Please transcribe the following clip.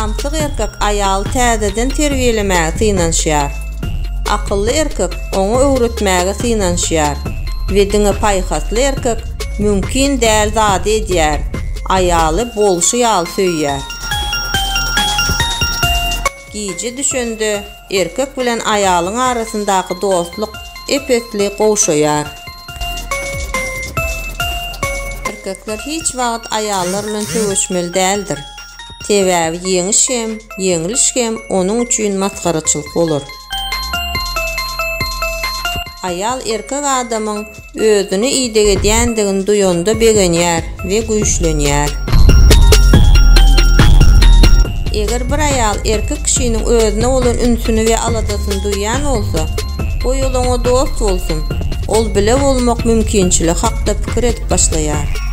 Samsyk erkek aýaly täzeden terbiýelemäge synanyşýar. Akylly erkek oňa öwretmäge synanyşýar we diňe paýhasly erkek mümkin däl zady edýär, aýaly bolşy ýaly söýýär. Gije düşende erkek bilen aýalyň arasyndaky dostluk ep-esli gowşaýar. Erkekler hiç wagt aýallar bilen söweşmeli däldir. Sebäbi ýeňiş hem, ýeňliş hem onuň üçin masgaraçylyk bolar. Aýal erkek adamyň özüne ideg edýändigini duýanda begenýär we güýçlenýär. Eger bir aýal erkek kişiniň özüne bolan ünsüni we aladasyny duýýan bolsa, goý ol oňa dost bolsun, ol bile bolmak mümkinçiligi hakda pikir edip başlaýar.